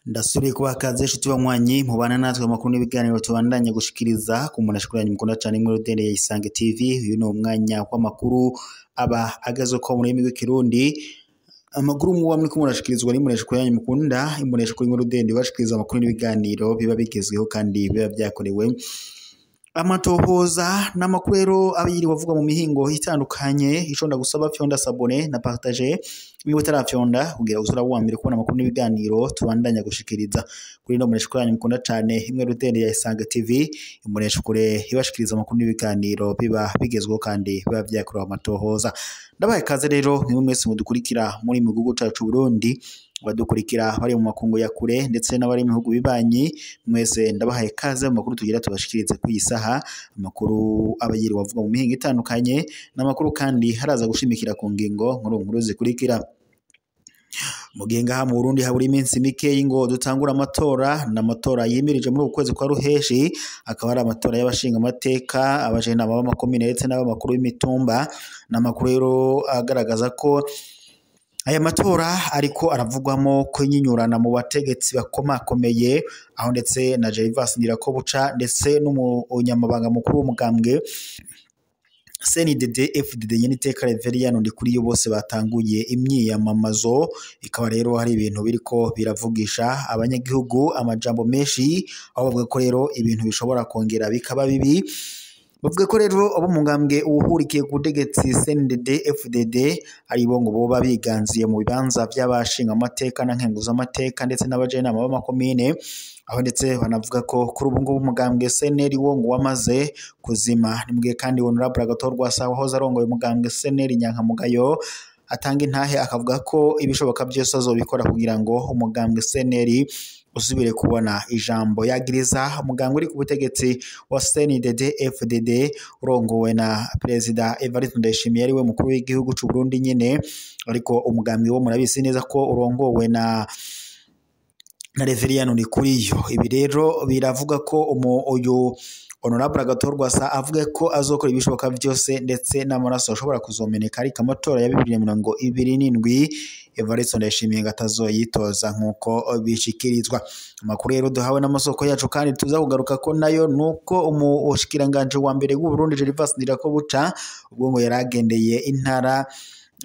Ndasubiye kubaha ikaze nshuti banywanyi mubana natwe amakuru n'ibiganiro tubandanya gushikiriza ku mboneshakure yanyu mukunda cane imwe rudende ya Isange TV. Uyu ni umwanya w'amakuru aba agezweko mu rurimi rw'ikirundi, amakuru muba muriko murashikirizwa n'imboneshakure yanyu mukunda, imboneshakure imwe rudende ibashikiriza amakuru n'ibiganiro biba bigezweho kandi biba vyakorewe amatohoza. N'amakuru rero aba yiriwe avugwa mu mihingo itandukanye. Ico ndagusaba, fyonda s'abonner na partager niba utarafyonda kugira uze uraba uwambere kubona amakuru n'ibiganiro tubandanya gushikiriza kuri ino mboneshakure yanyu mukunda cane imwe rudende ya Isange TV, imboneshakure ibashikiriza amakuru n'ibiganiro biba bigezweho kandi biba vyakorewe amatohoza. Ndabaye ikaze rero mwebwe mwese mudukurikira muri mu gihugu cacu Burundi, abadukurikira bari mu makungu ya kure ndetse n'abari mu bihugu bibanyi, mwese ndabahaye ikaze mu makuru tugira tubashikirize kuri iyi saha. Amakuru aba yiriwe avugwa mu mihingo itandukanye, n'amakuru kandi haraza gushimikira ku ngingo nkuru nkuru zikurikira. Mu gihe ngaha mu Burundi habura iminsi mikeyi ngo dutangure amatora, n'amatora yimirije muri uku kwezi kwa Ruheshi, akaba ari amatora y'abashinga amateka, abajenama b'amakomine ndetse n'abamakuru b'imitumba. N'amakuru rero agaragaza ko aya matora ariko aravugwamo kunyinyurana mu bategetsi bakomakomeye, aho ndetse na Gervas Ndirakobuca ndetse n'umunyamabanga mukuru w'umugambwe CNDD FDD Nyeniteka Reverien Ndikuriyo bose batanguye imyiyamamazo. Ikaba rero hari ibintu biriko biravugisha abanyagihugu amajambo menshi, aho bavuga ko rero ibintu bishobora kongera bikaba bibi. Bavuga ko rero abo mu ngambwe uwuhurikiye ku butegetsi CNDD FDD aribo ngo boba biganziye mu bibanza vy'abashinga amateka na nkenguzamateka ndetse n'abajenama b'amakomine, aho ndetse banavuga ko kuri ubu ngubu umugambwe CNL wo ngo wamaze kuzima. Ni mugihe kandi Honorable Agathon Rwasa wahoze arongoye umugambwe CNL Nyankamugayo atanga intahe akavuga ko ibishoboka byose azobikora kugira ngo umugambwe CNL usubire kubona ijambo. Yagiriza umugambwe uri ku butegetsi wa CNDD FDD urongowe na Perezida Evariste Ndayishimiye ariwe mukuru w'igihugu c'u Burundi nyene, ariko umugambwe wo murabizi neza ko urongowe na Reverien Ndikuriyo. Ibi rero biravuga ko uyu Honorable Agathon Rwasa avuga ko azokora ibishoboka byose ndetse n'amaraso ashobora kuzomeneka, ariko amatora ya 2027 Evariste Ndayishimiye ngo atazoyitoza nk'uko bishikirizwa. Amakuru rero duhawe n'amasoko yacu kandi tuza kugaruka ko nayo nuko umushikiranganje wa mbere w'u Burundi Gervas Ndirakobuca ubwo ngo yaragendeye intara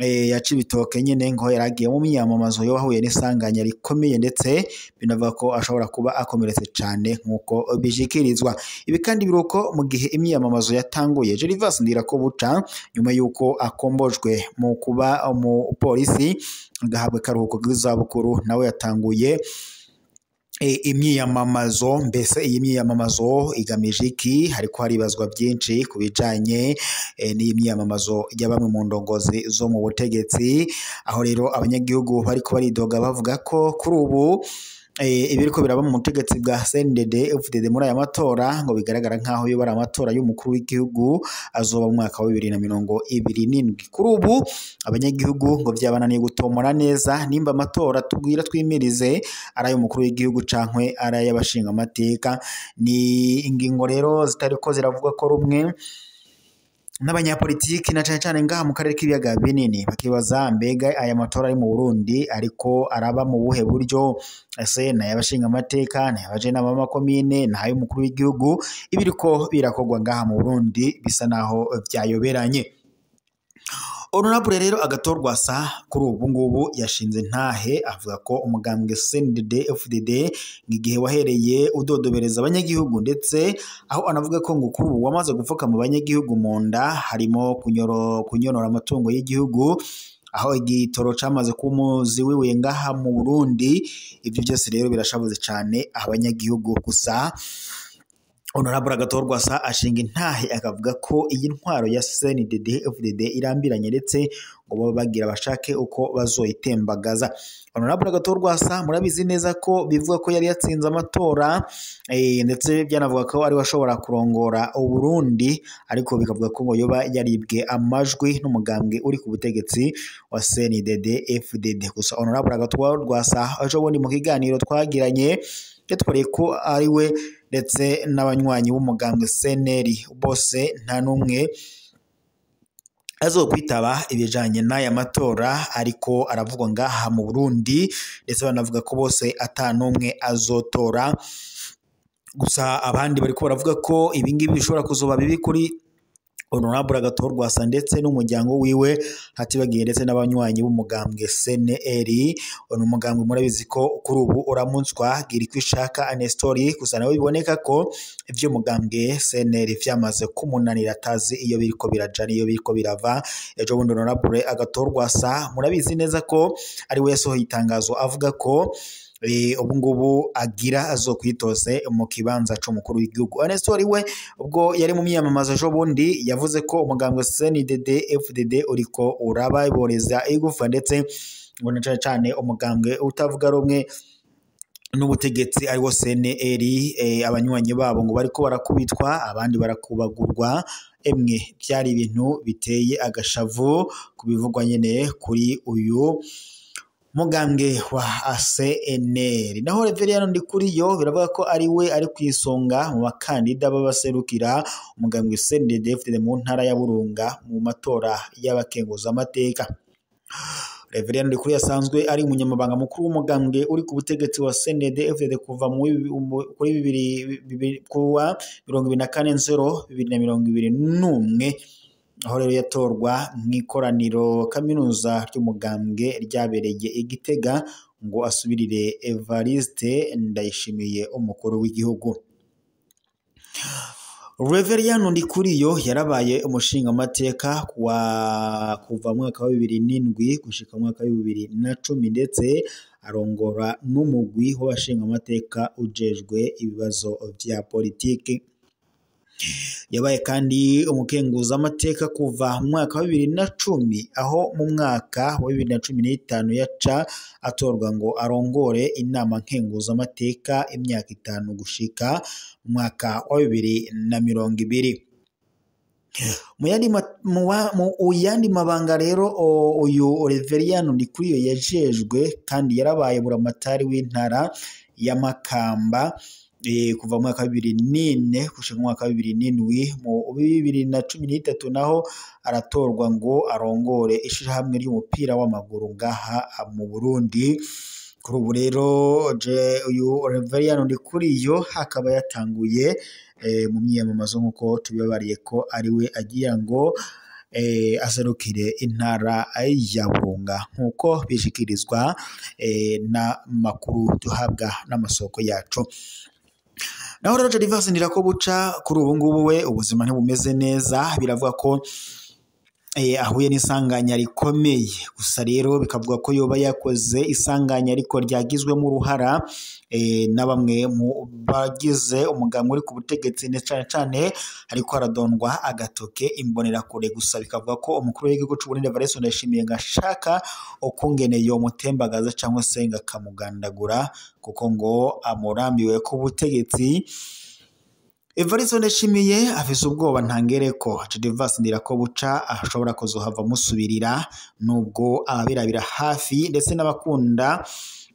ya Cibitoke nyene, ngo yaragiye mu myamamazo yo wahuye n'isanganya rikomeye ndetse binavuga ko ashobora kuba akomeretse cane nk'uko bishikirizwa. Ibi kandi biruko mu gihe imyamamazo yatanguye Gervas Ndirakobuca nyuma yuko akombojwe mu kuba umupolisi agahabwa akaruhuko k'izabukuru, nawe yatanguye imyiyamamazo. Mbese iyi myiyamamazo igamije iki? Hariko haribazwa byinshi ku bijanye n'iyi myiyamamazo ya bamwe mu ndongozi zo mu butegetsi, aho rero abanyagihugu bariko baridoga bavuga ko kuri ubu ibiriko biraba mu butegetsi bwa CNDD FDD muri aya matora ngo bigaragara nkaho yoba ari amatora y'umukuru w'igihugu azoba mu mwaka wa 2027. Kuri ubu abanyagihugu ngo vyabananiye gutomora neza nimba amatora tubwira twimirize ari ay'umukuru w'igihugu cankwe ari ay'abashinga amateka. Ni ingingo rero zitariko ziravugwa ko rumwe n'abanyapolitiki na cane cane ngaha mu karere k'ibiyaga binini, bakibaza mbega aya matora ari mu Burundi ariko araba mu buhe buryo? Ese n'ay'abashinga amateka, n'ay'abajenama b'amakomine, n'ay'umukuru w'igihugu? Ibiriko birakorwa ngaha mu Burundi bisa naho vyayoberanye. Honorable rero Agathon Rwasa kuri ubu ngubu yashinze ntahe avuga ko umugambwe CNDD FDD igihe wahereye udodobereza abanyagihugu, ndetse aho anavuga ko ngo kuri ubu wamaze gupfuka mu banyagihugu mu nda, harimo kunyonora amatungo y'igihugu, aho igitoro camaze kuba umuzi wiwe ngaha mu Burundi. Ivyo byose rero birashabuze cane abanyagihugu. Gusa Honorable Agathon Rwasa ashinga intahe akavuga ko iyi ntwaro ya CNDD FDD irambiranye ndetse ngo baba bagira bashake uko bazoyitembagaza. Honorable Agathon Rwasa murabizi neza ko bivuga ko yari yatsinze amatora, ndetse byanavuga ko ari washobora kurongora Uburundi, ariko bikavuga ko ngo yoba yaribwe amajwi n'umugambwe uri ku butegetsi wa CNDD FDD. Gusa Honorable Agathon Rwasa ejo bundi mu kiganiro twagiranye yatwereye ko ari we ndetse n'abanywanyi b'umugambwe CNL bose nta n'umwe azokwitaba ibijanye n'aya matora ariko aravugwa ngaha mu Burundi, ndetse banavuga ko bose ata n'umwe azotora. Gusa abandi bariko baravuga ko ibingibi bishobora kuzoba bibi kuri Honorable Agathon Rwasa ndetse n'umuryango wiwe, hatibagiye ndetse n'abanywanyi b'umugambwe CNL. Uno mugambwe murabizi ko kuri ubu uramutswa Girkwishaka Anestori, gusa nawe biboneka ko ivyo mugambwe CNL vyamaze kumunanira, atazi iyo biriko biraja n'iyo biriko birava. Ejo bundi Honorable Agathon Rwasa murabizi neza ko ari we yasohoye itangazo avuga ko ubu ngubu agira azokwitoze mu kibanza c'umukuru w'igihugu. Anestori we ubwo yari mu myiyamamazo ejo bundi yavuze ko umugambwe CNDD FDD uriko urababoreza igufa, ndetse ngo na cane cane umugambwe utavuga rumwe n'ubutegetsi ariwo CNL, abanywanyi babo ngo bariko barakubitwa abandi barakubagurwa. Emwe byari ibintu biteye agashavu kubivugwa nyene kuri uyu mugambwe wa CNL. Naho Reverien Ndikuriyo biravuga ko ari we ari kwisonga mu bakandida b'abaserukira umugambwe CNDD-FDD mu ntara ya Burunga mu matora y'abakenguzamateka. Reverien Ndikuriyo asanzwe ari umunyamabanga mukuru w'umugambwe uri ku butegetsi wa CNDD-FDD kuva kuri kuwa 24/0/2021, aho rero yatorwa mw'ikoraniro kaminuza ry'umugambwe ryabereye i Gitega ngo asubirire Evariste Ndayishimiye umukuru w'igihugu. Reverien Ndikuriyo yarabaye umushingamateka kuva mu mwaka wa 2007 gushika mu mwaka wa 2010, ndetse arongora n'umugwi w'abashingamateka ujejwe ibibazo vya politiki. Yabaye kandi umukenguzamateka kuva mu mwaka wa 2010, aho mu mwaka wa 2015 yaca atorwa ngo arongore inama nkenguzamateka imyaka 5 gushika mu mwaka wa 2020. Mu yandi mabanga rero uyu Reverien Ndikuriyo yajejwe kandi yarabaye buramatari w'intara ya Makamba kuva mu mwaka wa 2004 gushika mu mwaka wa 2007. Mu 2013 naho aratorwa ngo arongore ishirahamwe ry'umupira w'amaguru ngaha mu Burundi. Kuri ubu rero uyu Reverien Ndikuriyo akaba yatanguye mu myiyamamazo nk'uko tubibabariye ko ari we agira ngo aserukire intara ya Burunga nk'uko bishikirizwa n'amakuru duhabwa n'amasoko yacu. Naho rero Gervas Ndirakobuca kuri ubu ngubu we ubuzima ntibumeze neza, biravuga ko ahuye n'isanganya rikomeye. Gusa rero bikavuga ko yoba yakoze isanganya ariko ryagizwemo uruhara na bamwe mu bagize umugambwe uri ku butegetsi, ndetse cane cane ariko haradondwa agatoke imbonerakure. Gusa bikavuga ko umukuru w'igihugu c'u Burundi Evariste Ndayishimiye ngo ashaka ukungene yomutembagaza cyangwa se ngo akamugandagura, kuko ngo amurambiwe ku butegetsi. Evariste Ndayishimiye afise ubwoba ntangereko Gervas Ndirakobuca ashobora kuzohava amusubirira, nubwo ababirabira hafi ndetse n'abakunda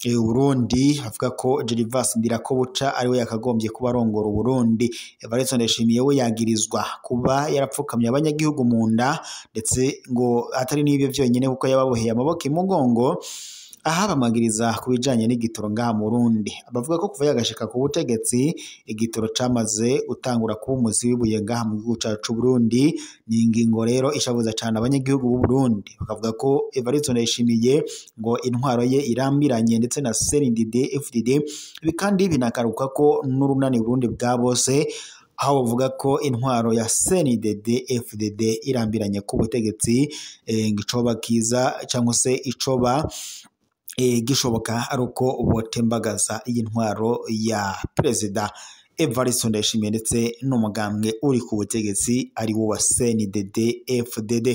Burundi avuga ko Gervas Ndirakobuca ari we yakagombye kuba arongora Uburundi. Evariste Ndayishimiye we yagirizwa kuba yarapfukamye abanyagihugu mu nda, ndetse ngo atari n'ibyo vyonyene kuko yababoheye amaboko imugongo, aha bamwagiriza ku bijanye n'igitoro ngaha mu Burundi. Bavuga ko kuva yagashika ku butegetsi igitoro camaze gutangura kuba umuzi w'ibuye ngaha mu gihugu cacu Burundi. Ni ingingo rero ishavuza cane abanyagihugu b'u Burundi, bakavuga ko Evariste Ndayishimiye ngo intwaro ye irambiranye ndetse na CNDD FDD. Ibi kandi binakaruka ko n'urunani Burundi bwa bose, aho bavuga ko intwaro ya CNDD FDD irambiranye ku butegetsi, ngo icoba kiza cyangwa se icoba gishoboka ari uko botembagaza iyi ntwaro ya Perezida Evariste Ndayishimiye ndetse n'umugambwe uri ku butegetsi ari wo wa CNDD FDD.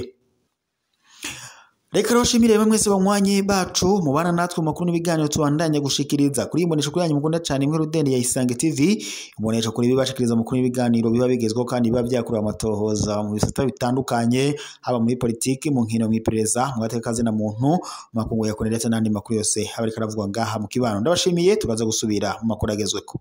Reka rero nshimire mwese banywanyi bacu mubana natwe makuru n'ibiganiro tubandanya gushikiriza kuri imbonesha kuri yanyu mukunda cyane imwe rudende ya Isange TV. Imbonesha kuri bibashikiriza makuru n'ibiganiro biba bigezweho kandi biba byakuruye amatohoza mu bisata bitandukanye, haba muri politiki, mu nkino, mu iperereza, mu gateka na muntu, mu makungu ya kure ndetse n'andi makuru yose haba ariko aravugwa ngaha mu kibano. Ndabashimiye, turaza gusubira mu makuru agezweho.